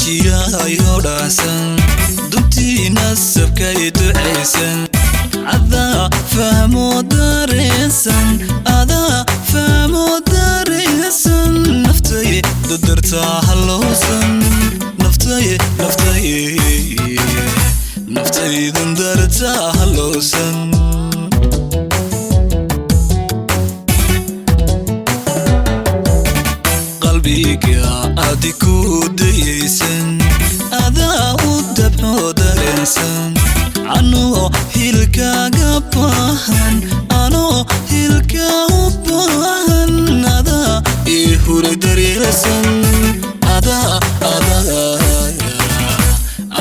Dejiyahayo dhacsan duntii nasabkay ducaysan, adaa fahmo dareensan, adaa fahmo dareensan. Naftay dadartaa halowsan, naftay naftay naftaydan dartaa halowsan. Qalbiga adi ku dayaysan, adaa u dabco dareensan. Anoo hilkaaga baahan, anoo hilka u baahan, adaa ii huray daryeelsan, adaa adaa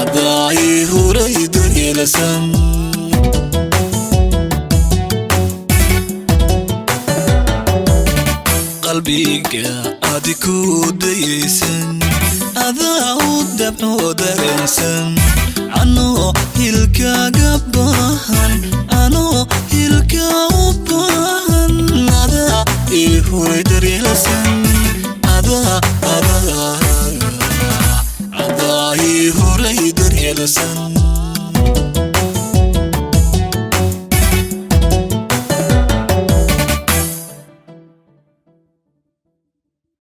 adaa ii huray daryeelsan. Qalbiga adi ku dayaysan, adaa u dabco dareensan. Anoo hilkaaga baahan, anoo hilka u baahan, adaa ii huray daryeelsan, adaa adaa adaa ii huray daryeelsan.